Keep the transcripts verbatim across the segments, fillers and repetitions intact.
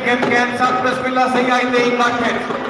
کیم کین سب بسم اللہ سئیں آئی دے اکٹھ وچ۔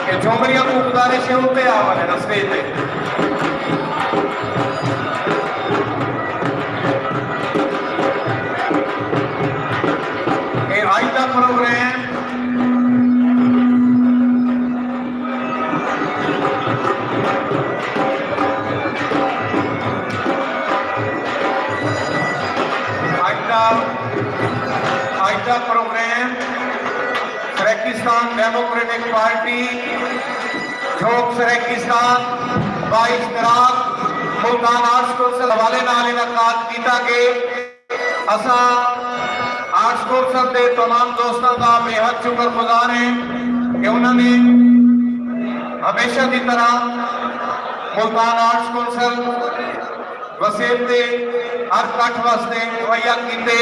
کہ جھومریاں کوں گزارش ہے اتے آ ونڄن اسٹیج تے۔ اے اڄ دا پروگرام اڄ دا، اڄ دا پروگرام سرائیکستان ڈیموکریٹک پارٹی جھوک سرائیکستان با اشتراک ملتان آرٹس کونسل حوالے نال انعقاد کیتا ڳئے۔ اساں آرٹس کونسل دے تمام دوستاں دا بے حد شکر گزار ہیں کہ انہاں نے ہمیشہ دی طرح ملتان آرٹس کونسل وسیب دے ہر کٹھ واسطے مہیا کیتے۔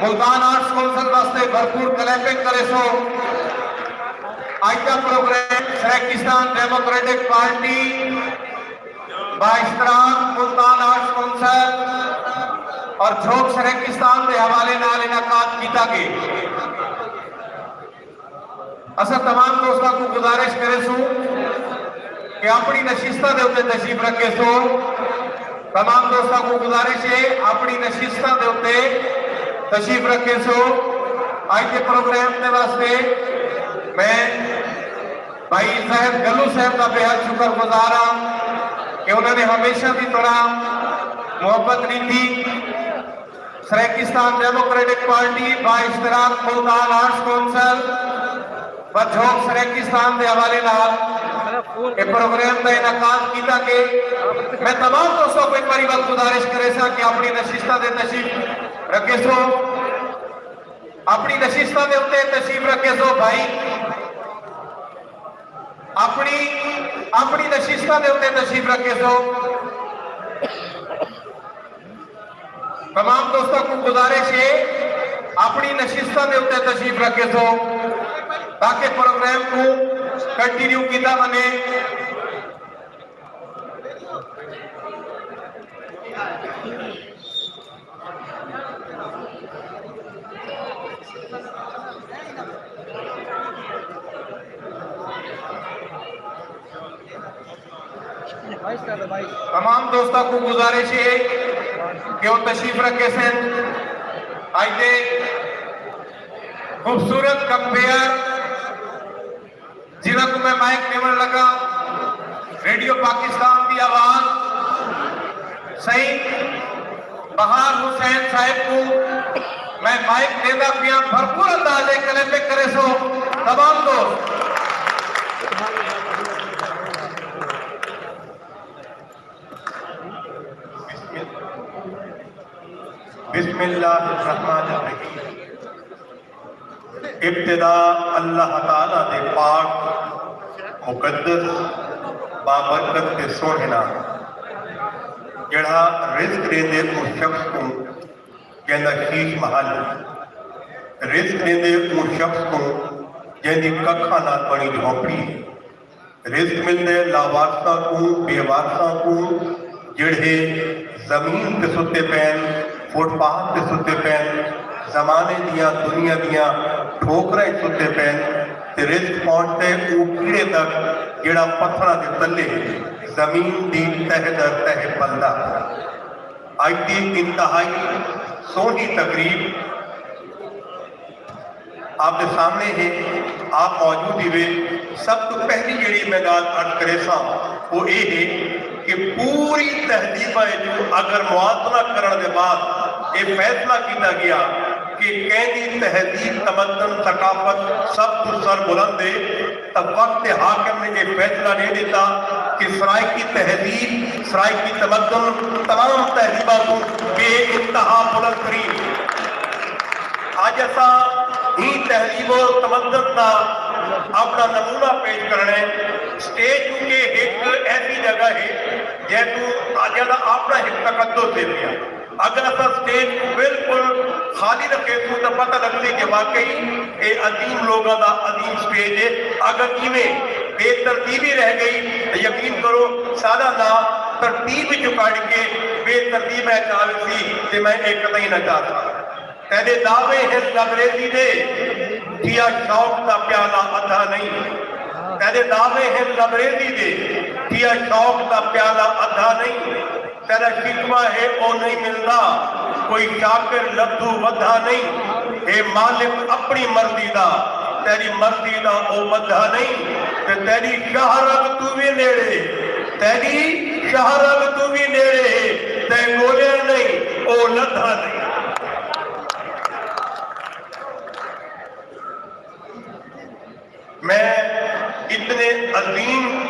ملتان آرٹس کونسل واسطے بھرپور کلیپنگ کریسو۔ اڄ دا پروگرام سرائیکستان ڈیموکریٹک پارٹی با اشتراک ملتان آرٹس کونسل اور جھوک سرائیکستان دے حوالے نال انعقاد کیتا ڳئے۔ اساں تمام دوستاں کوں گزارش کریسوں کہ اپݨی نشستاں دے اتے تشریف رکھیسو۔ تمام دوستاں کوں گزارش ہے اپݨی نشستاں دے اتے تشریف رکھیسو۔ اڄ دے پروگرام دے واسطے میں بھائی زاہد گلو صاحب دا بے حد شکر گزار ہاں کہ انہاں نے ہمیشہ دی طرح محبت ݙتی۔ سرائیکستان ڈیموکریٹک پارٹی با اشتراک ملتان آرٹس کونسل و جھوک سرائیکستان دے حوالے نال اے پروگرام دا انعقاد کیتا کہ میں تمام دوستاں کو ایک باری وقت گزارش کریساں کہ اپنی نشستاں دے تشریف رکھیسو، اپنی نشستاں دے اتے تشریف رکھیسو بھائی، اپنی، اپنی نشستاں دے اتے تشریف رکھیسو۔ تمام دوستاں کوں گزارش ہے اپݨی نشستاں دے اتے تشریف رکھیسو تاکہ پروگرام کوں کنٹینیو کیتا ونڄے۔ تمام دوستاں کوں گزارش ہے کہ او تشریف رکھیسن۔ اڄ دے خوبصورت کمپیئر جنہاں کوں میں مائیک ݙیوݨ لڳاں، ریڈیو پاکستان دی آواز سئیں بہار حسین صاحب کوں میں مائیک ݙیندا پیاں، بھرپور انداز ہے کلیپنگ کریسو تمام دوست۔ بسم اللہ الرحمن الرحیم۔ ابتدا اللہ تعالیٰ دے پاک، مقدس، بابرکت تے سوہݨے ناں، جیڑھا رزق ݙیندے اوں شخص کوں جیندا شیش محل، رزق ݙیندے اوں شخص کوں جیندی ککھاں نال بݨی جھونپڑی ہے۔ رزق ملدے لاوارثاں کوں، بے وارثاں کوں، جیڑھے زمین تے ستے پئن، فٹ پاتھ تے ستے پئن، زمانے دیاں دنیا دیاں ٹھوکراں اچ ستے پئن، تے رزق پہنچدے اوں کیڑے تک جیڑھا پتھراں دے تلے زمین دی تہہ در تہہ پلدا۔ اڄ دی انتہائی سوہݨی تقریب آپ دے سامݨے ہے، آپ موجود ہیوے۔ سب توں پہلی جیڑھی میں ڳالھ عرض کریساں، او اے ہے کہ پوری تہذیباں اچوں اگر موازنہ کرݨ دے بعد اے فیصلہ کیتا ڳیا کہ کیندی تہذیب، تمدن، ثقافت سب توں سر بلند ہے، تاں وقت حاکم نے اے فیصلہ ݙے ݙتا کہ سرائیکی تہذیب، سرائیکی تمدن تمام تہذیباں توں بے انتہا بلند ترین۔ اڄ اساں ایں تہذیب و تمدن دا اپݨا نمونہ پیش کرݨے۔ اسٹیج کیونکہ ہک ایسی جگہ ہے جیکوں آجا دا اپݨا ہک تقدس ہے پیا۔ اگر اساں اسٹیج کوں بالکل خالی رکھیسوں تاں پتہ لڳسی کہ واقعی اے عظیم لوکاں دا عظیم اسٹیج ہے۔ اگر ایویں بے ترتیبی رہ ڳئی تاں یقین کرو ساݙا ناں ترتیب وچوں کڈھ کے بے ترتیب وچ آ ویسی تے میں اے قطعی نہ چاہساں۔ تیݙے دعوے ہن لبریزی دے، تھیا شوق دا پیالہ ادھا نئیں۔ تیݙے دعوے ہن لبریزی دے، تھیا شوق دا پیالہ ادھا نئیں۔ تیݙا شکوہ ہے او نئیں ملدا، کوئی شاکر لدھو ودھا نئیں۔ ہے مالک اپݨی مرضی دا، تیݙی مرضی دا او ٻدھا نئیں۔ تے تیݙی شاہ رگ توں وی نیڑے، تیݙی شاہ رگ توں وی نیڑے ہے، تیں ڳولیا نئیں، او لدھا نئیں۔ میں اتنے عظیم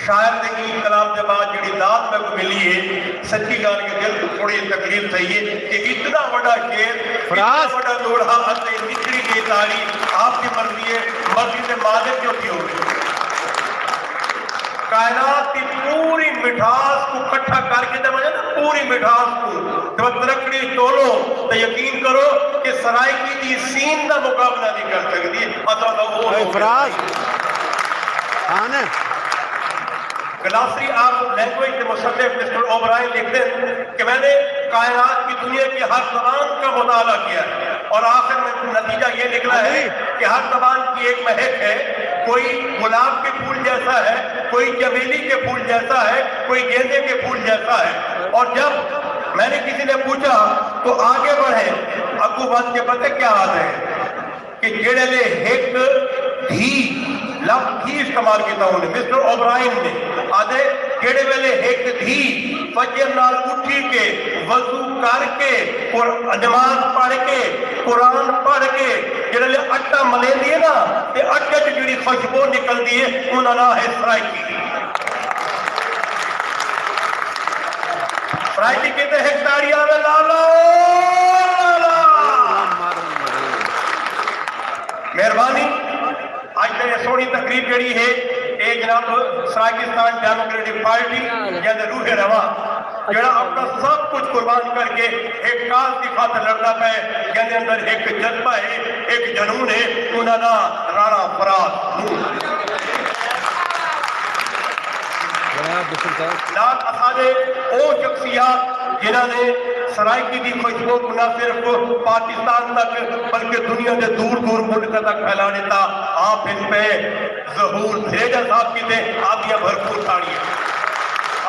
شاعر دے ایں کلام دے بعد جڑی داد میکوں ملی ہے، سچی ڳالھ کہ دل کوں تھوڑی جئی تکلیف تھئی ہے کہ اتنا وݙا شعر، اتنا فراز۔ وݙا ݙوہڑا اتے نکھڑی ڳئی تاڑی آپ دی مرضی ہے، مرضی دے مالک جو تھی ہووے۔ کائنات دی پوری مٹھاس کوں کٹھا کر کے تے ونڄے نا، پوری مٹھاس کوں تے بس ترکڑی ٹولو تے یقین کرو کہ سرائیکی دی سین دا مقابلہ نہیں کر سکدی۔ اساں دا او اے ہو فراز۔ ہاں نے۔ گلاسری آف لینگویج دے مصنف مسٹر اوبرائن لکھدن کہ میں نے کائنات کی دنیا کی ہر زبان کا مطالعہ کیا ہے اور آخر میں نتیجہ یہ نکلا ہے کہ ہر زبان کی ایک مہک ہے، کوئی گلاب کے پھول جیسا ہے، کوئی چمیلی کے پھول جیسا ہے، کوئی گیندے کے پھول جیسا ہے۔ اور جب میں نے کسی نے پوچھا تو آگے بڑھے، اڳوں ودھ کے پتہ کیا آہدے؟ کہ جیڑھے لے ہک دھی، لفظ دھی استعمال کیتا ہوندے مسٹر اوبرائن نے، آہدے جیڑھے ویلے ہک دھی فجر نال اٹھی کے وضو کر کے اور نماز پڑھ کے قرآن پڑھ کے جیڑھے لے اٹا ملیندی ہے نا تے اٹے چ جیڑھی خوشبو نکلدی ہے اوندا ناں ہے سرائیکی۔ سرائیکی کیتے ہک تاڑی آوے لالا، لالا۔ مہربانی۔ اڄ دی اے سوہݨی تقریب جیڑھی ہے، اے جناب سرائیکستان ڈیموکریٹک پارٹی جیندے روح رواں، جیڑھا اپݨا سب کجھ قربان کر کے ہک کاز دی خاطر لڑدا پئے، جیندے اندر ہک جذبہ ہے، ہک جنون ہے، اوندا ناں رانا فراز نور۔ جناب بسم صاحب۔ نال اساݙے او شخصیات جنہاں نے سرائیکی دی خوشبو کوں نہ صرف پاکستان تک بلکہ دنیا دے دور دور ملکاں تک پھیلا ݙتا، آپ ہن پئے۔ ظہور دھریجہ صاحب کیتے آپݙیاں بھرپور تاڑیاں۔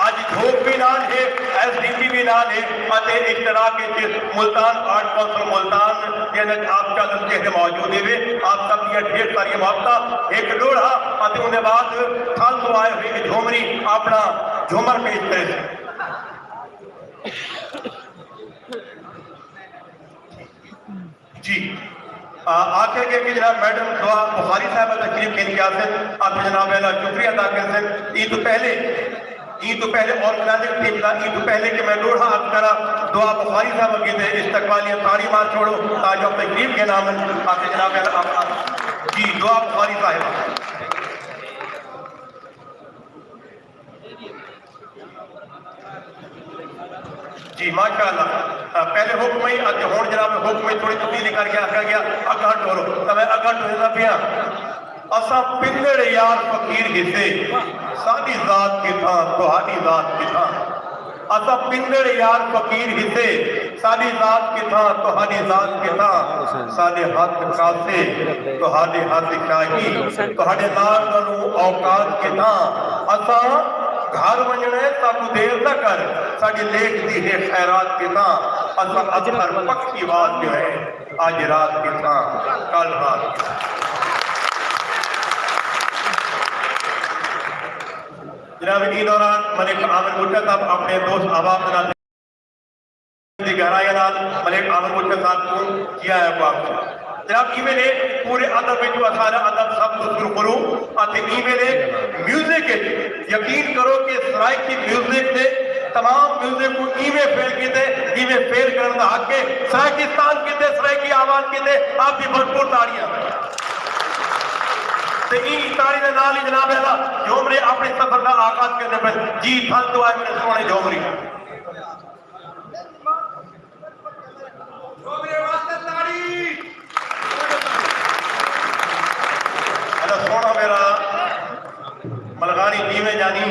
اڄ جھوک وی نال ہے، ایس ڈی پی وی نال ہے اتے اشتراک اچ ملتان آرٹ کونسل ملتان جیندے اچ آپ چاہندن چہرے موجود ہیوے۔ آپ سب دیاں ڈھیر ساریاں محبتاں۔ ہک ݙوہڑا اتے اوندے بعد تھل توں آئے ہوئے ہک جھومری اپݨا جھومر پیش کریسن۔ جی۔ آ، آکھیا ڳئے کہ جناب میڈم دعا بخاری صاحبہ تشریف گھن کے آسن، آپ جناب والا شکریہ ادا کرسن۔ ایں توں پہلے، ایں توں پہلے آرگنائزنگ ٹیم دا، ایں توں پہلے کہ میں ݙوہڑا عرض کراں، دعا بخاری صاحبہ کیتے استقبالیہ تاڑی مار چھوڑو، تاں جو آپ تشریف گھن آون، آپ جناب والا آپ، جی، دعا بخاری صاحبہ۔ جی، ماشاءاللہ۔ آ، پہلے حکم ہئی، اڄ ہݨ جناب حکم وچ تھوڑی تبدیلی کر کے آکھیا ڳیا، اڳاں ٹورو، تاں میں اڳاں ٹریندا پیاں۔ اساں پندڑ یار فقیر ہسے، ساݙی ذات کتھاں، تہاݙی ذات کتھاں۔ اساں پندڑ یار فقیر ہسے، ساݙی ذات کتھاں، تہاݙی ذات کتھاں، ساݙے ہتھ کاسے، تہاݙے ہتھ شاہی، تہاݙے نال نوں اوقات کتھاں۔ اساں گھر ونڄݨا ہے، ساکوں دیر نہ کر، ساݙی لیکھ دی ہے خیرات کتھاں۔ اساں اطہر پکھی واسطے ہیں، اڄ رات کتھاں، کل رات کتھاں۔ جناب، ایں دوران ملک عامر بھٹہ صاحب اپݨے دوست احباب دے نال دی گہرائیاں نال ملک عامر بھٹہ صاحب کوں جی آیا کوں آکھسن۔ جناب، ایویں نے پورے ادب وچ اساݙا ادب سب توں سرخرو اتے ایویں نے میوزک وچ یقین کرو کہ سرائیکی میوزک نے تمام میوزک کوں ایویں فیل کیتے جیویں فیل کرݨ دا حق ہے۔ سرائیکستان کیتے، سرائیکی آواز کیتے آپ دی بھرپور تاڑیاں۔ تے ایں تاڑی دے نال ہی جناب اعلیٰ جھومرے اپݨے سفر دا آغاز کریندے پئن۔ جی تھل توں آئے میݙے سوہݨے جھومری۔ جھومرے واسطے تاڑی۔ ادا سوہݨا میݙا ملغاݨی جیویں جانی۔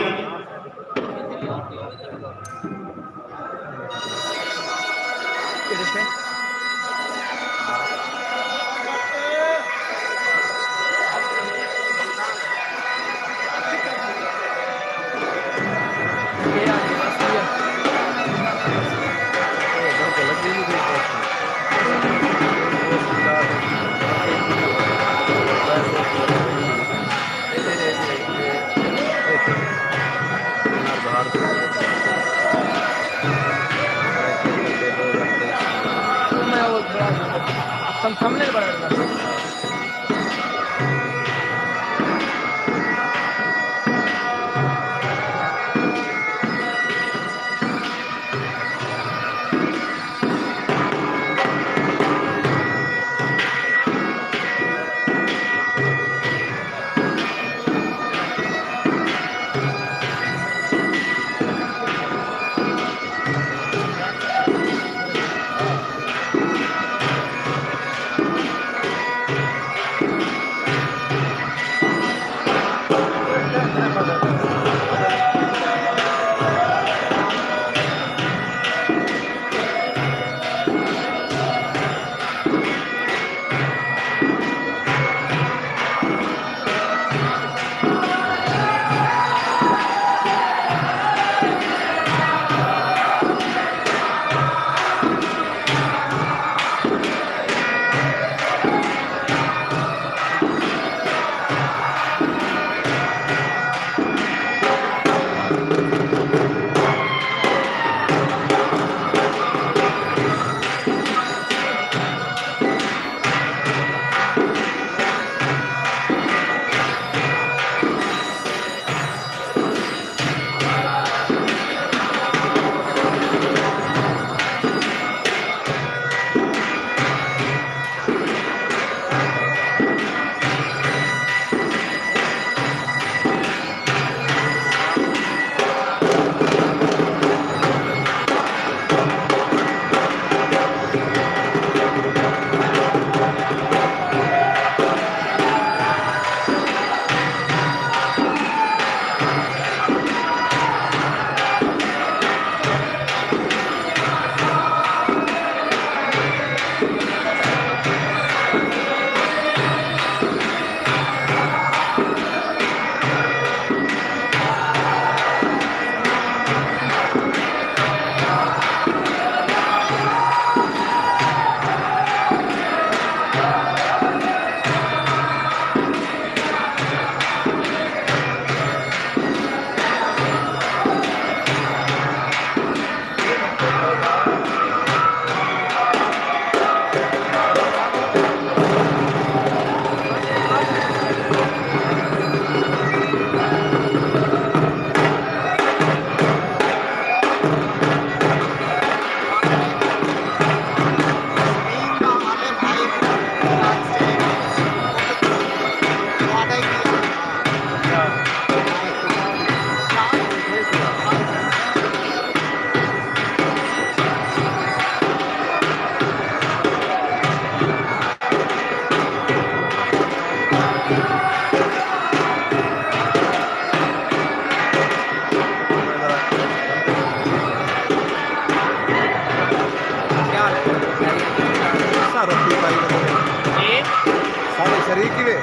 سارے شریک ہی وے۔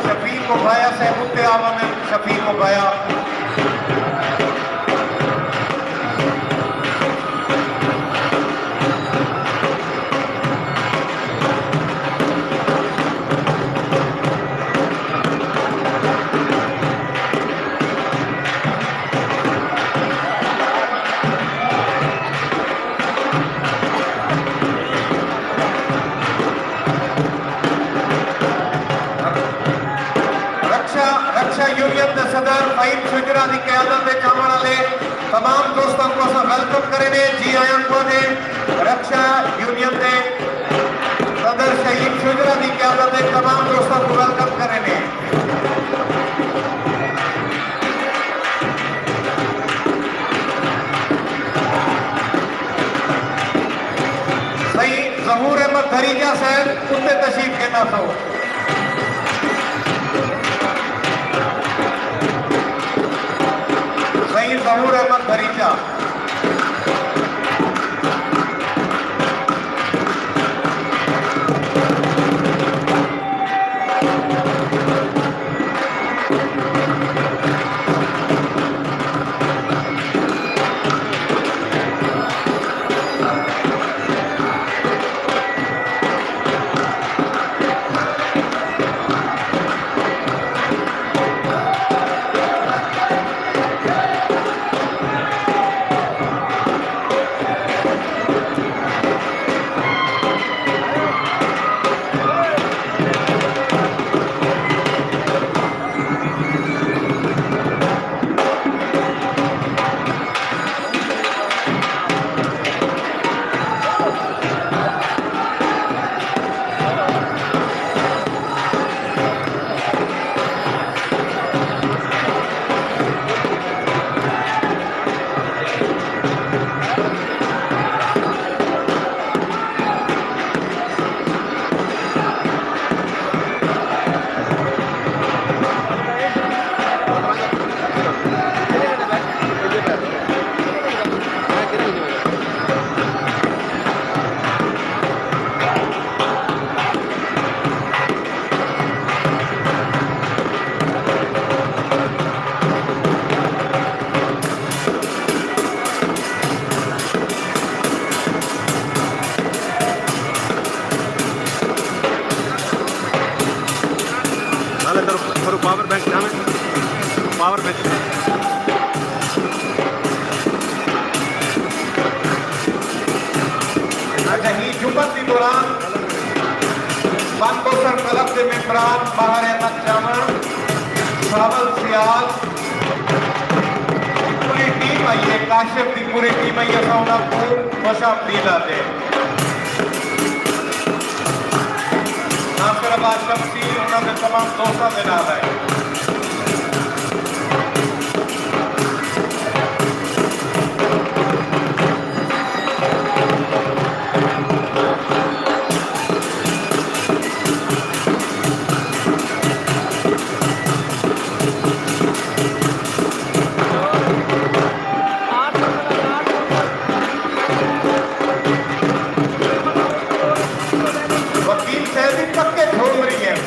شفیق اگھایا صاحب اتے آ ونڄن، شفیق اگھایا۔ رکشا، رکشا یونین دے صدر فہیم شجرا دی قیادت وچ آوݨ والے تمام دوستاں کوں اساں ویلکم کریندے، جی آیاں کوں آہدے۔ رکشا یونین دے صدر شہید شجرا دی قیادت وچ تمام دوستاں کوں ویلکم کریندے۔ سئیں ظہور احمد دھریجہ صاحب اتے تشریف گھن آسو۔ سئیں ظہور احمد دھریجہ۔ صحیح جمعت دی دوران بن بوسن کلب دے ممبران باہر احمد جامن، ساول سیال، پوری ٹیم آئی ہے، کاشف دی پوری ٹیم آئی ہے، اساں انہاں کوں خوش آمدید آہدے۔ ناصر عباس شمسی انہاں دے تمام دوستاں دے نال آئے۔ وکیل صاحب بھی پکے جھومری ہیں۔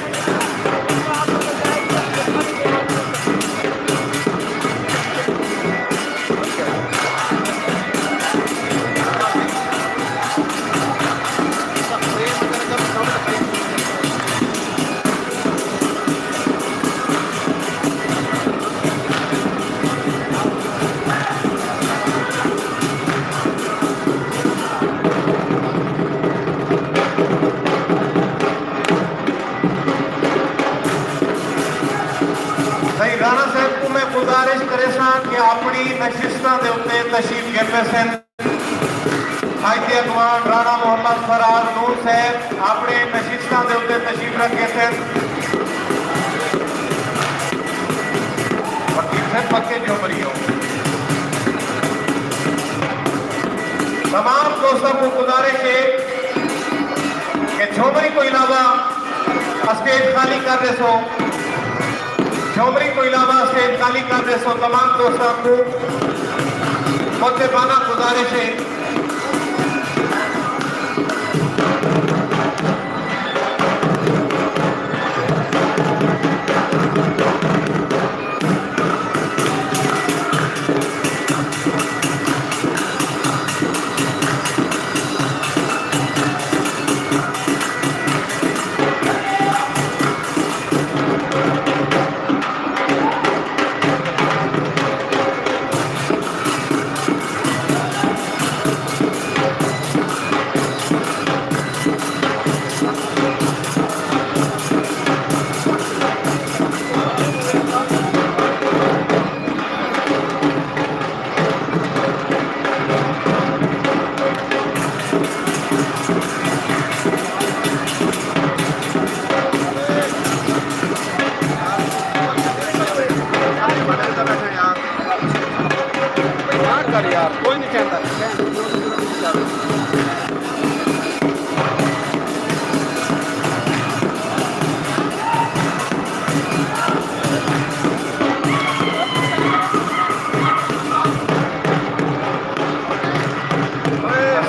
سئیں رانا صاحب کوں میں گزارش کریساں کہ اپݨی نشستاں دے اتے تشریف گھن ویسن۔ اڄ دے اڳواݨ رانا محمد فراز نور صاحب اپݨے نشستاں دے اتے تشریف رکھ گھیسن۔ وکیل صاحب پکے جھومری ہو۔ تمام دوستاں کوں گزارش ہے کہ جھومری توں علاوہ اسٹیج خالی کر ݙیسو۔ جھومری توں علاوہ اسٹیج خالی کر ݙیسو۔ تمام دوستاں کوں مؤدبانہ گزارش ہے۔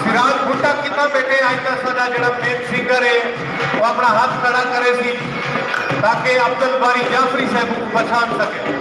سراج بھٹہ کتنا بیٹے؟ اڄ دا ساݙا جیڑھا مین سنگر ہے، او اپݨا ہتھ کھڑا کریسی تاکہ عبدالباری جعفری صاحب کوں پچھاݨ سڳے۔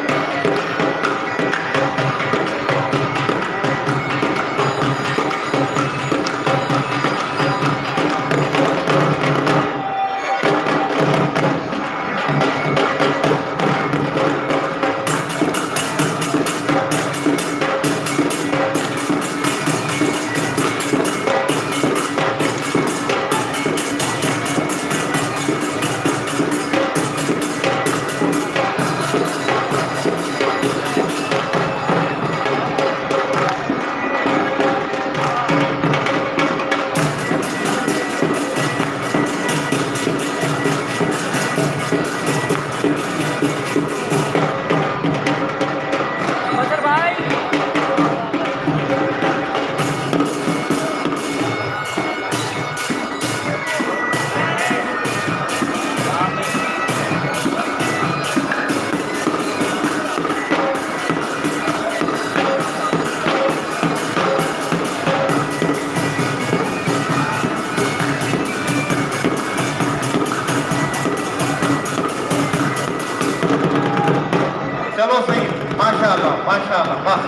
چلو سئیں، ماشاءاللہ، ماشاءاللہ، واہ۔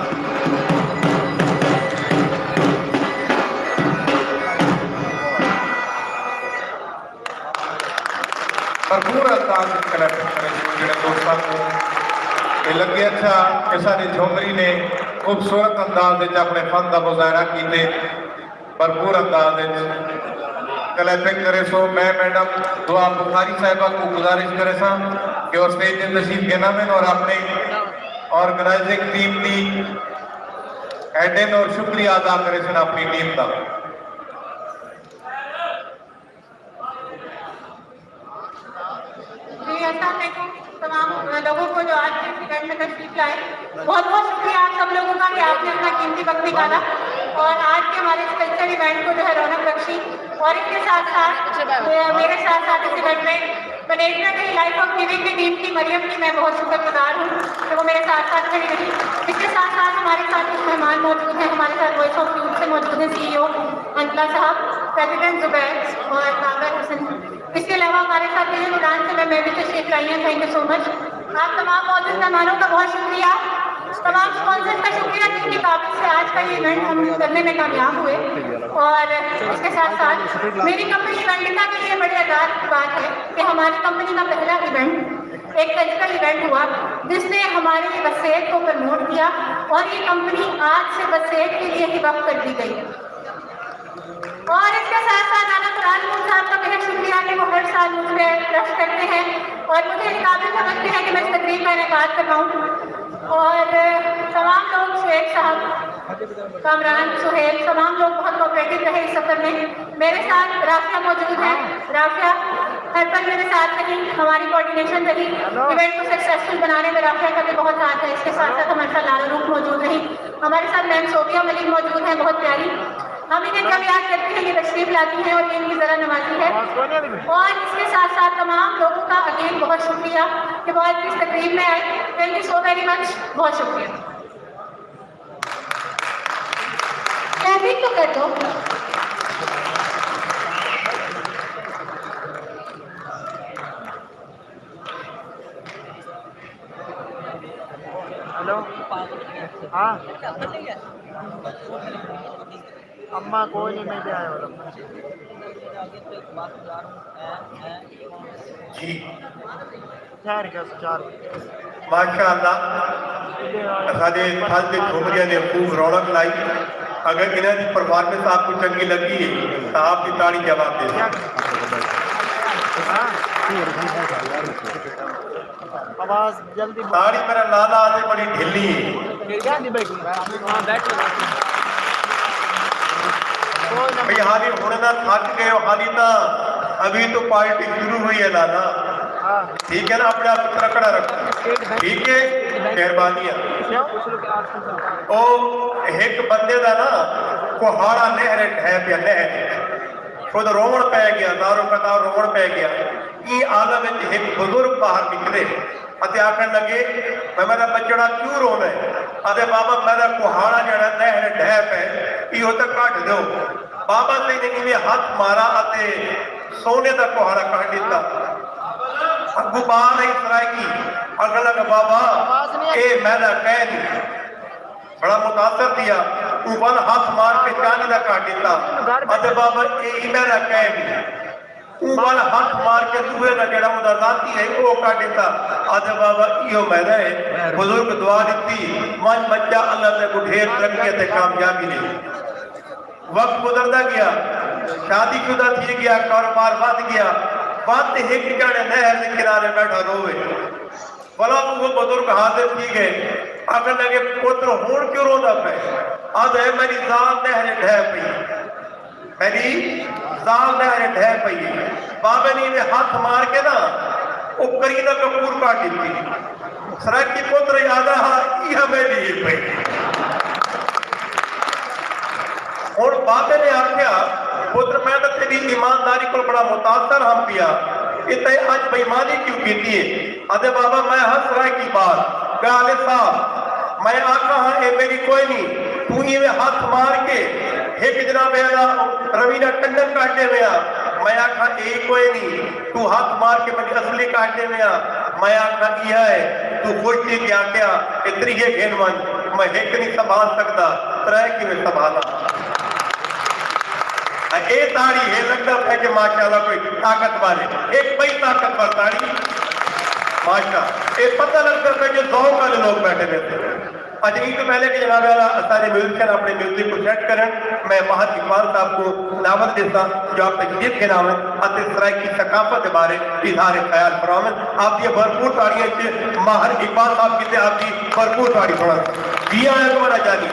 بھرپور انداز وچ کلیکشن کرے سوں جیڑھے دوستاں کوں اے لڳے اچھا کہ ساݙے جھومری نے خوبصورت انداز وچ اپݨے فن دا مظاہرہ کیتے۔ بھرپور انداز وچ کلیپنگ کریسو۔ میں میڈم دعا بخاری صاحبہ کوں گزارش کریساں کہ او اسٹیج تے تشریف گھن آون اور اپݨے آرگنائزنگ ٹیم دی ہیڈن اور شکریہ ادا کریسن اپݨی ٹیم دا۔ جی، السلام علیکم تمام لوگوں کو جو آج کے اس ایونٹ میں تشریف لائے۔ بہت بہت شکریہ آپ سب لوگوں کا کہ آپ نے اپنا قیمتی وقت نکالا اور آج کے ہمارے اس کلچرل ایونٹ کو جو ہے رونق بخشی، اور اس کے ساتھ ساتھ، اے، میرے ساتھ ساتھ اس ایونٹ میں مینجمنٹ کی، لائف آف گیونگ کی ٹیم کی، مریم کی میں بہت شکر گزار ہوں کہ وہ میرے ساتھ ساتھ کھڑی رہی۔ اس کے ساتھ ساتھ ہمارے ساتھ کچھ مہمان موجود ہیں، ہمارے ساتھ وائس آف یوتھ سے موجود ہیں سی ای او انتلا صاحب، پریزیڈنٹ زبیر اور بابر حسن۔ اس کے علاوہ ہمارے ساتھ یہ قرآن سے میں، میں بھی تشریف لائی ہوں۔ تھینک یو سو مچ۔ آپ تمام معزز مہمانوں کا بہت شکریہ، تمام اسپانسرز کا شکریہ جن کی قابل سے آج کا یہ ایونٹ ہم کرنے میں کامیاب ہوئے۔ اور اس کے ساتھ ساتھ میری کمپنی ایونٹیکا کے لیے بڑی اعزاز کی بات ہے کہ ہماری کمپنی کا پہلا ایونٹ، ایک کلچرل ایونٹ ہوا جس نے ہماری وسیعت کو پروموٹ کیا، اور یہ کمپنی آج سے وسیعت کے لیے ہی وقف کر دی گئی ہے۔ اور اس کے ساتھ ساتھ اعلیٰ قرآن نور صاحب کا بے حد شکریہ کہ وہ ہر سال مجھ پہ ٹرسٹ کرتے ہیں اور مجھے اس قابل سمجھتے ہیں کہ میں اس تقریب کا انعقاد کر پاؤں۔ اور تمام لوگ، شعیب صاحب، کامران، سہیل، تمام لوگ بہت کوآپریٹو رہے اس سفر میں۔ میرے ساتھ رافیہ موجود ہیں۔ رافیہ ہر پل میرے ساتھ رہی، ہماری کوآرڈینیشن رہی۔ ایونٹ کو سکسیسفل بنانے میں رافیہ کا بھی بہت ہاتھ ہے۔ اس کے ساتھ ساتھ ہمارے ساتھ لالا روح موجود رہی، ہمارے ساتھ میم صوفیہ ملک موجود ہیں، بہت پیاری۔ ہم انہیں کبھی یاد کرتے ہیں، یہ تشریف لاتی ہیں اور یہ ان کی ذرا نوازی ہے۔ اور اس کے ساتھ ساتھ تمام لوگوں کا اگین بہت شکریہ کہ وہ آج کی اس تقریب میں آئے۔ Think you so very much, بہت شکریہ۔ کلیپنگ تو کر دو۔ ہیلو۔ ہاں۔ اماں کوئی نہیں، میں تے آیا ہوں۔ جی۔ چار کیا، چار۔ ماشاء اللہ، اساݙے پھل تے جھومریاں نے خوب رونق لائی۔ اگر انہاں دی پرفارمنس آپ کوں چنگی لڳی ہے تاں آپ دی تاڑی جواب ݙے۔ ہاں؟ آواز جلدی۔ تاڑی میرا لالا آدھے بڑی ڈھلی ہے۔ پھر کیا دی بیٹھی؟ ہاں، بیٹھ۔ بھئی حالی ہݨ نہ تھک ڳئے ہو، حالی تاں ابھی تو پارٹی شروع ہوئی ہے لالا۔ ہاں۔ ٹھیک ہے نا، اپݨے آپ کوں تکڑا رکھو۔ ٹھیک ہے، مہربانی ہے۔ او ہک بندے دا نا کوہاڑا نہر ڈھہ پیا، نہر۔ خود رووݨ پئے ڳیا، زارو قطار رووݨ پئے ڳیا۔ ایں عالم وچ ہک بزرگ ٻاہر نکلے اتے آکھݨ لڳے، میں میݙا ٻچڑا کیوں رووے؟ آہدے، بابا، میݙا کوہاڑا جیڑھا نہر ڈھہ پئے، ایہو تاں کڈھ ݙیو۔ بابا سئیں نے ایویں ہتھ مارا اتے سونے دا کوہاڑا کڈھ ݙتا۔ اڳوں ٻال ہئی سرائیکی، آکھݨ لڳا، بابا، اے میݙا کائے نی۔ بڑا متاثر تھیا، اوں ول ہتھ مار کے چاندی دا کڈھ ݙتا۔ آہدے، بابا، اے ای میݙا کائے نی۔ اوں ول ہتھ مار کے ݙوہے دا جیڑھا اوندا ذاتی ہے، او کڈھ ݙتا۔ آہدے، بابا، ایہو میݙا ہے۔ بزرگ دعا ݙتی، ونڄ ٻچہ، اللہ تیکوں ڈھیر ترقی اتے کامیابی ݙے۔ وقت گزردا ڳیا، شادی شدہ تھی ڳیا، کاروبار ودھ ڳیا۔ وت ہک ڄݨے نہر دے کنارے ٻیٹھا رووے۔ بھلا اوہو بزرگ حاضر تھی ڳئے، آکھݨ لڳے، پتر ہݨ کیوں روندا پئے؟ آہدے، میݙی ذال نہر ڈھہ پئی۔ میݙی ذال نہر ڈھہ پئی ہے۔ بابے نے ایویں ہتھ مار کے نا، او کرینہ کپور کڈھ ݙتی۔ سرائیکی پتر آہدا ہا، ایہا میݙی ہے پئی۔ ہݨ بابے نے آکھیا، پتر، میں تاں تیݙی ایمانداری کول بڑا متاثر ہم پیا، اے تئیں اڄ بےایمانی کیوں کیتی ہے؟ آہدے، بابا، میں ہاں سرائیکی ٻال، ڳالھ اے صاف۔ میں آکھاں ہاں، اے میݙی کوئے نی۔ توں ایویں ہتھ مار کے ہک جناب اعلیٰ روینہ ٹنڈن کڈھ ݙیویں ہا۔ میں آکھاں، اے کوئے نی۔ توں ہتھ مار کے میݙی اصلی کڈھ ݙیویں ہا۔ میں آکھاں، ایہا ہے۔ توں خوش تھی کے آکھیا، اے تریہے گھن ونڄ۔ میں ہک نی سنبھال سڳدا، ترائے کیویں سنبھالاں؟ اے تاڑی ہے، لڳدا پئے کہ ماشاءاللہ کوئی طاقتور ہے۔ ہک ٻئی طاقتور تاڑی۔ ماشاء۔ اے پتہ لڳدا پئے جو ذوق والے لوگ ٻیٹھے ݙے۔ اچھا، ایں توں پہلے کہ جناب اعلیٰ اساݙے میوزیشن اپݨے میوزک کوں سیٹ کرن، میں ماہر اقبال صاحب کوں دعوت ݙیساں جو آپ تشریف گھن آون اتے سرائیکی ثقافت دے بارے اظہار خیال فرماون۔ آپ دیاں بھرپور تاڑیاں اچ ماہر اقبال صاحب کیتے آپ دی بھرپور تاڑی سݨاں۔ جی آیا تمہارا جانی۔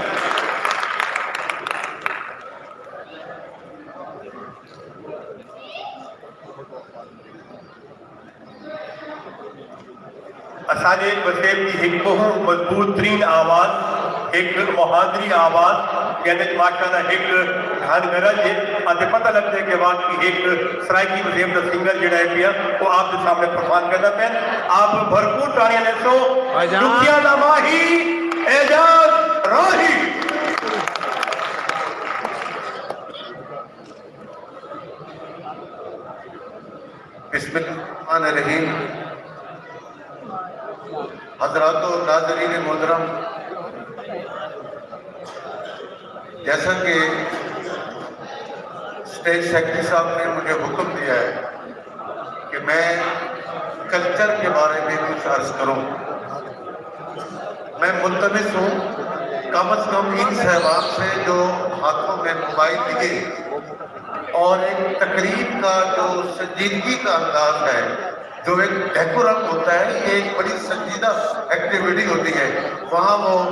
اساݙے وسیب دی ہک ٻہوں مضبوط ترین آواز، ہک مہاندری آواز، جیندے وچ ماشاءاللہ ہک گھن گرج ہے، اتے پتہ لڳدے کہ واقعی ہک سرائیکی وسیب دا سنگر جیڑھا ہے پیا، او آپ دے سامݨے پرفارم کردا پیا۔ آپ بھرپور تاڑیاں ݙیسو۔ بھائی جان۔ ݙکھیاں دا ماہی اعجاز راہی۔ بسم اللہ الرحمن الرحیم۔ حضرات و ناظرین محترم، جیسا کہ اسٹیج سیکرٹری صاحب نے مجھے حکم دیا ہے کہ میں کلچر کے بارے میں کچھ عرض کروں، میں ملتمس ہوں کم از کم ان صاحبان سے جو ہاتھوں میں موبائل لیے اور ایک تقریب کا جو سنجیدگی کا انداز ہے، جو ایک ڈیکورم ہوتا ہے، یہ ایک بڑی سنجیدہ ایکٹیویٹی ہوتی ہے، وہاں وہ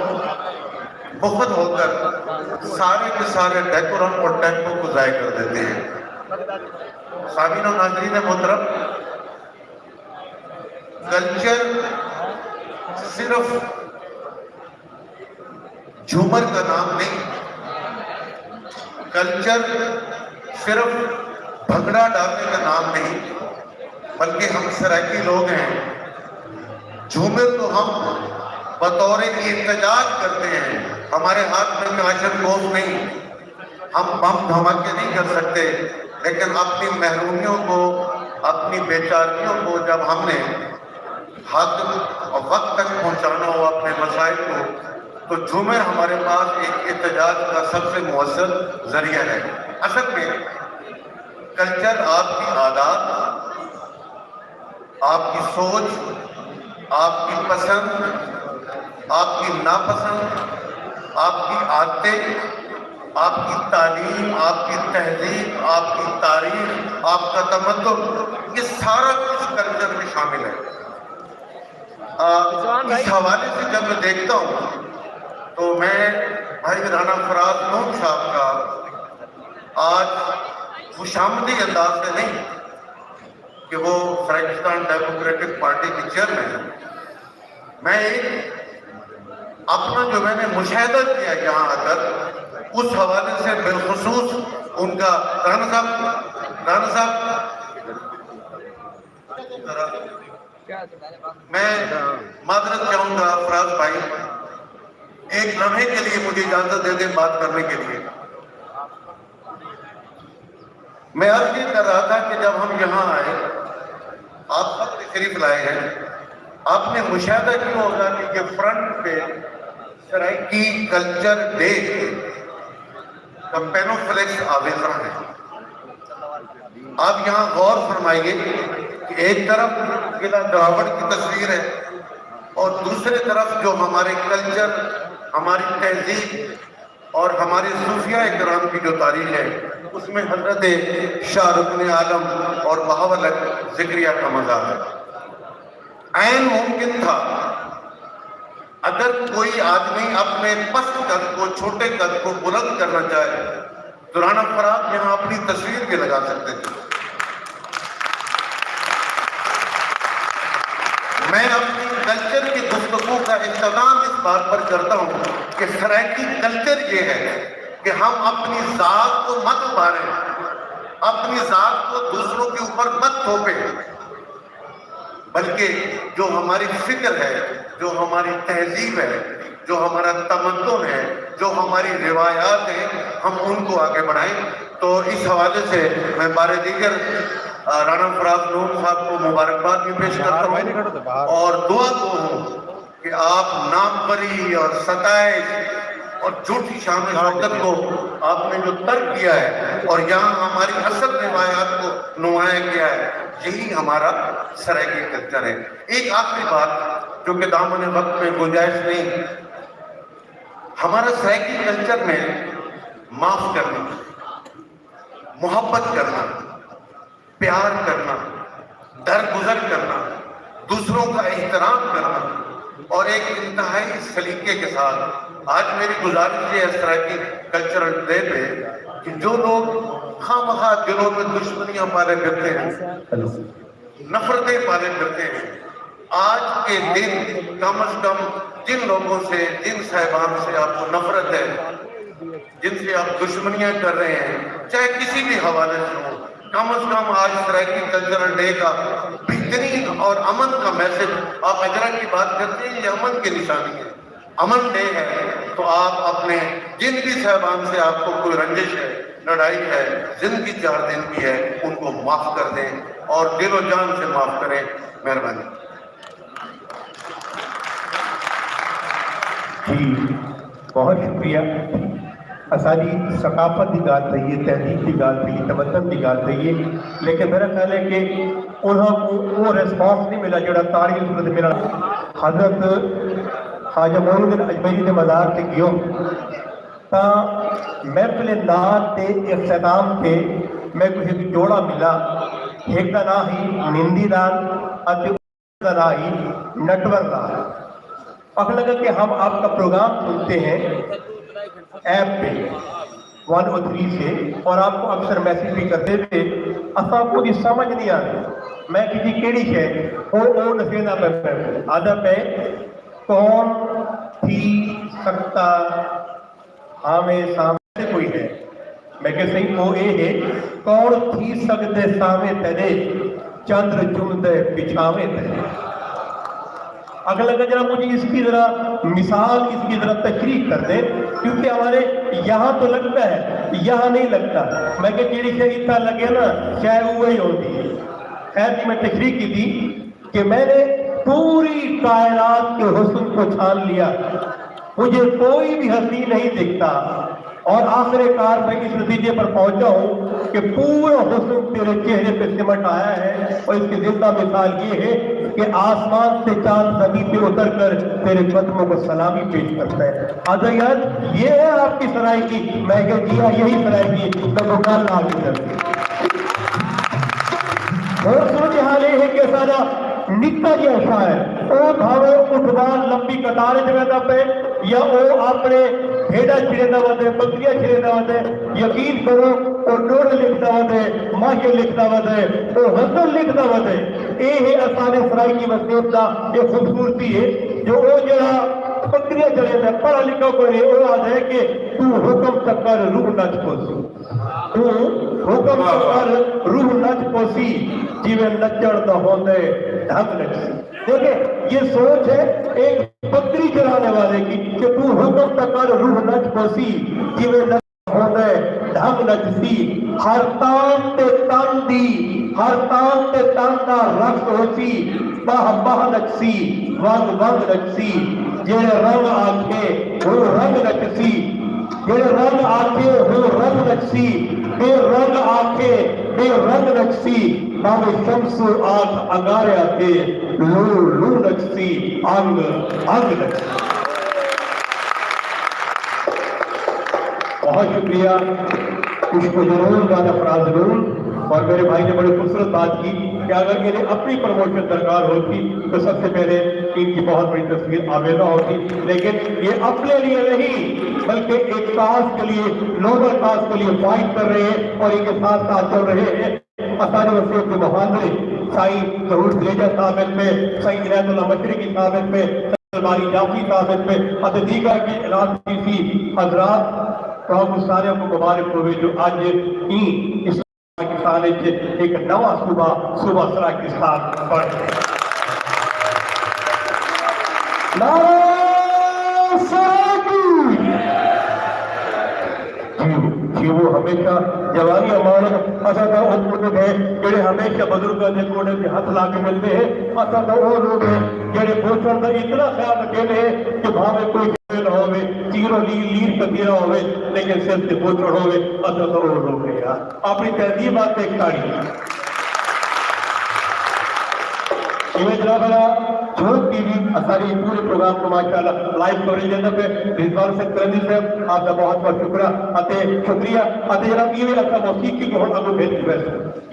مخد ہو کر سارے کے سارے ڈیکورم اور ٹیمپو کو ضائع کر دیتے ہیں۔ سامعین و ناظرین محترم، کلچر صرف جھومر کا نام نہیں، کلچر صرف بھنگڑا ڈالنے کا نام نہیں، بلکہ ہم سرائیکی لوگ ہیں۔ جھومر تو ہم بطور احتجاج کرتے ہیں، ہمارے ہاتھ میں کلاشن کوف نہیں، ہم بم دھماکے نہیں کر سکتے، لیکن اپنی محرومیوں کو، اپنی بے چارگیوں کو جب ہم نے حد اور وقت تک پہنچانا ہو اپنے مسائل کو، تو جھومر ہمارے پاس ایک احتجاج کا سب سے مؤثر ذریعہ ہے۔ اصل میں کلچر آپ کی عادات، آپ کی سوچ، آپ کی پسند، آپ کی ناپسند، آپ کی عادتیں، آپ کی تعلیم، آپ کی تہذیب، آپ کی تاریخ، آپ کا تمدن، یہ سارا کچھ کلچر میں شامل ہے۔ آ، رضوان بھائی۔ اس حوالے سے جب میں دیکھتا ہوں تو میں بھائی رانا فراز نوح صاحب کا آج خوش آمدی انداز سے نہیں کہ وہ سرائیکستان ڈیموکریٹک پارٹی کے چیئرمین ہیں۔ میں ایک اپنا جو میں نے مشاہدہ کیا یہاں آ کر، اس حوالے سے بالخصوص ان کا، رانا صاحب، رانا صاحب، ذرا میں معذرت چاہوں گا فراز بھائی، ایک لمحے کے لیے مجھے اجازت دے دیں بات کرنے کے لیے۔ میں عرض یہ کر رہا تھا کہ جب ہم یہاں آئے، آپ سب تشریف لائے ہیں، آپ نے مشاہدہ کیا ہوگا کہ یہ فرنٹ پہ سرائیکی کلچر ڈے کا پینوفلیکس آویزاں ہے۔ آپ یہاں غور فرمائیے کہ ایک طرف قلعہ دراوڑ کی تصویر ہے اور دوسرے طرف جو ہمارے کلچر، ہماری تہذیب اور ہمارے صوفیاء کرام کی جو تاریخ ہے، اس میں حضرت شاہ رکن عالم اور بہاول ذکریہ کا مزار ہے۔ عین ممکن تھا اگر کوئی آدمی اپنے پست قد کو، چھوٹے قد کو بلند کرنا چاہے تو رانا فراز یہاں اپنی تصویر بھی لگا سکتے تھے۔ میں اپنی کلچر کی گفتگو کا اختتام اس بات پر کرتا ہوں کہ سرائیکی کلچر یہ ہے کہ ہم اپنی ذات کو مت ابھاریں، اپنی ذات کو دوسروں کے اوپر مت تھوپیں، بلکہ جو ہماری فکر ہے، جو ہماری تہذیب ہے، جو ہمارا تمدن ہے، جو ہماری روایات ہیں، ہم ان کو آگے بڑھائیں۔ تو اس حوالے سے میں بار دیگر، آ، رانا فراز نوح صاحب کو مبارکباد بھی پیش کرتا ہوں اور دعا گو ہوں کہ آپ ناموری اور ستائش اور جھوٹی شان و شوکت کو آپ نے جو ترک کیا ہے اور یہاں ہماری اصل روایات کو نمایاں کیا ہے، یہی ہمارا سرائیکی کلچر ہے۔ ایک آخری بات جو کہ دامن وقت میں گنجائش نہیں، ہمارا سرائیکی کلچر میں معاف کرنا، محبت کرنا، پیار کرنا، درگزر کرنا، دوسروں کا احترام کرنا اور ایک انتہائی سلیقے کے ساتھ، آج میری گزارش یہ ہے سرائیکی کلچرل ڈے پہ کہ جو لوگ خواہ مخواہ دلوں میں دشمنیاں پالے پھرتے ہیں، نفرتیں پالے پھرتے ہیں، آج کے دن کم از کم جن لوگوں سے، جن صاحبان سے آپ کو نفرت ہے، جن سے آپ دشمنیاں کر رہے ہیں، چاہے کسی بھی حوالے سے ہوں، کم از کم آج سرائیکی کلچرل ڈے کا بہترین اور امن کا میسج، آپ اجرا کی بات کرتے ہیں، یہ امن کی نشانی ہے، امن ڈے ہے۔ تو آپ اپنے جن بھی صاحبان سے آپ کو کوئی رنجش ہے، لڑائی ہے، زندگی چار دن کی ہے، ان کو معاف کر دیں اور دل و جان سے معاف کریں۔ مہربانی۔ جی، بہت شکریہ۔ اساݙی ثقافت دی ڳالھ تھئی ہے، تہذیب دی ڳالھ تھئی ہے، تمدن دی ڳالھ تھئی ہے، لیکن میرا خیال ہے کہ انہاں کوں او ریسپانس نہیں ملا جیڑھا تاڑی دی صورت ملݨ۔ حضرت خواجہ معین الدین اجمیری دے مزار تے ڳیو تاں محفل نعت دے اختتام تے میکوں ہک جوڑا ملا، ہک دا ناں ہئی نندی لال اتے دا ناں ہی نٹور لال۔ آخر لگا کہ ہم آپ کا پروگرام سنتے ہیں ایپ پہ ون او تھری سے، اور آپ کو اکثر میسج بھی کرتے تھے، اساں کو جی سمجھ نہیں آتی۔ میں کہ جی کیڑی شے؟ او او نسینا پہ، آدھا پہ کون تھی سکتا ہاویں سامے کوئی ہے؟ میں کہ سئیں او اے ہے، کون تھی سڳدے سامے تیݙے، چندر چمدے پچھاویں تیݙے۔ اگلا گجرا مجھے اس کی ذرا مثال، اس کی ذرا تشریح کر دیں، کیونکہ ہمارے یہاں تو لگتا ہے، یہاں نہیں لگتا۔ میں کہ جیڑی شے اتھاں لگے نا، شاید اوہی ہوندی ہے۔ خیر جی، میں تشریح کی تھی کہ میں نے پوری کائنات کے حسن کو چھان لیا، مجھے کوئی بھی حسین نہیں دکھتا، اور آخر کار میں اس نتیجے پر پہنچا ہوں کہ پورا حسن تیرے چہرے پہ سمٹ آیا ہے، اور اس کی زندہ مثال یہ ہے کہ آسمان سے چاند زمین پہ اتر کر تیرے قدموں کو سلامی پیش کرتا ہے۔ آدھا یار، یہ ہے آپ کی سرائیکی؟ میں کہ جی ہاں، یہی سرائیکی، میں بھگوان لال کی طرف۔ ہن صورتحال اے ہے کہ اساݙا نکا جیہا شاعر، او بھاویں اٹھ ٻاہر لمبی قطار اچ ویندا پئے یا او اپݨے بھیݙاں چھڑیندا ودے، ٻکریاں چھڑیندا ودے، یقین کرو او ݙوہڑے لکھدا ودے، ماہیے لکھدا ودے، او غزل لکھدا ودے۔ اے ہے اساݙے سرائیکی وسیب دا اے خوبصورتی ہے جو او جیڑھا ٻکریاں چھڑیندا، پڑھا لکھا کوئی نہیں، او آہدا ہے کہ توں حکم تاں کر، روح نچ پوسی۔ توں حکم تاں کر، روح نچ پوسی، جیویں نچݨ دا ہوندے ڈھنگ نچسی۔ دیکھیں، یہ سوچ ہے ایک بکری چرانے والے کی کہ توں حکم تاں کر، روح نچ پوسی، جیویں نچݨ ہوندے ڈھنگ نچسی۔ ہر تان تے تن دی، ہر تان تے تن دا رقص ہوسی، ٻاہ ٻاہ نچسی، ونگ ونگ نچسی۔ جیڑھے رنگ آکھے، ہوں رنگ نچسی۔ جیڑھے رنگ آکھے، ہوں رنگ نچسی۔ بے رنگ آکھے، بے رنگ نچسی۔ بھاویں شمسو آکھ انگاریا تے، لو لو نچسی، انگ انگ نچسی۔ بہت شکریہ عشق و جنون، دادا فراز نون، اور میرے بھائی نے بڑی خوبصورت بات کی کہ اگر انہیں اپنی پروموشن درکار ہوتی تو سب سے پہلے ان کی بہت بڑی تصویر آویزہ ہوتی، لیکن یہ اپنے لیے نہیں بلکہ ایک کاز کے لیے، نوبل کاز کے لیے فائٹ کر رہے ہیں اور ان کے ساتھ ساتھ چل رہے ہیں۔ اساݙے وسیب دے محاندے سائیں ظہور دھریجہ صاحب ہن پئے، سائیں عنایت اللہ مشرقی صاحب ہن پئے، سائیں الباری جعفری صاحب ہن پئے، اتے دیگر اڳے اعلان تھیسی۔ حضرات، تہاکوں ساریاں کوں مبارک ہووے جو اڄ ایں اسلام پاکستان وچ ہک نواں صوبہ، صوبہ سرائیکستان بݨ ڳیا۔ نعرہ سرائیکی۔ جیو، جیو ہمیشہ جوانی امان۔ اساں تاں او لوگ ہیں جڑے ہمیشہ بزرگاں دے گوڑے تے ہتھ لا کے ملدے ہیں۔ اساں تاں او لوگ ہیں جڑے بوچھݨ دا اتنا خیال رکھیندے ہیں کہ بھاویں کوئی شے نہ ہووے، چیرو لیر، لیر کتیرا ہووے، لیکن سر تے بوچھݨ ہووے، اساں تاں او لوگ ہیں یار۔ اپݨی تہذیب واسطے ہک تاڑی۔ ایویں جناب میرا ٹی وی اساݙے پورے پروگرام کوں ماشاءاللہ لائیو کوریج ݙیندا پئے۔ رضوان سنگھ قریندی صاحب، آپ دا بہت بہت شکریہ اتے شکریہ اتے جناب ایویں اساں موسیقی کوں ہݨ اڳوں بھیڄ ݙیوے۔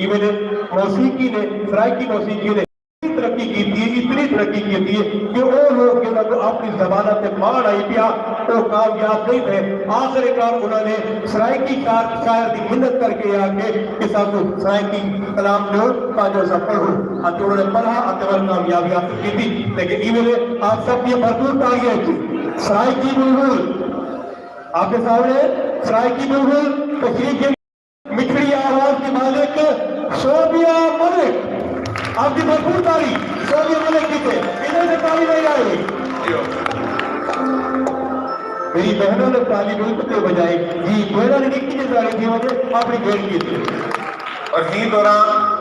ایویں نے موسیقی نے، سرائیکی موسیقی نے اتنی ترقی کیتی ہے، اتنی ترقی کیتی ہے کہ او لوگ جنہاں کوں اپݨی زباناں تے ماݨ آئی پیا، او کامیاب نہیں تھئے۔ آخر کار انہاں نے سرائیکی شاعر، شاعر دی منت کر کے آ کے کہ ساکوں سرائیکی کلام ݙیو تاں جو اساں پڑھوں۔ اتے انہاں نے پڑھا اتے ول کامیابی حاصل کیتی۔ لیکن ایویں نے آپ سب دی بھرپور تالیاں اچ سرائیکی بلبل، آپ کے سامنے سرائیکی بلبل تشریف گھن، مٹھڑی آواز دی مالک صوبیہ ملک، آپ دی بھرپور تالی صوبیہ ملک کیتے، انہیں سے تالی نہیں آئی۔ میری بہنوں نے تالی بالکل نہیں بجائی۔ جی، بہنوں نے نکی جی تالی دی وجہ اپݨی بہن کیتے۔ اور ہی دوران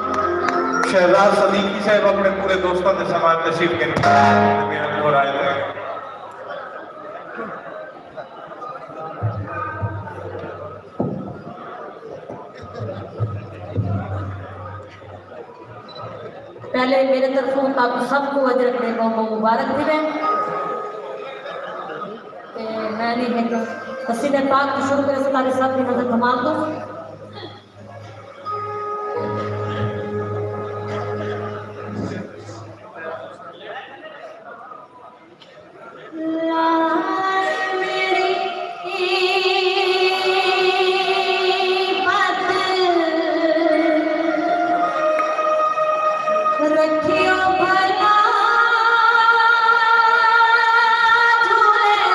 شہزاد صدیقی صاحب اپݨے پورے دوستاں دے سامان تشریف گھن کے میرے کول آئے تھے۔ پہلے میرے طرفوں تہاکوں سب کوں اجرک دے ٻہوں ٻہوں مبارک تھیوے۔ تے میں نی ہک قصیدہ پاک توں شروع کرے، سارے سب دی نظر دھمال توں۔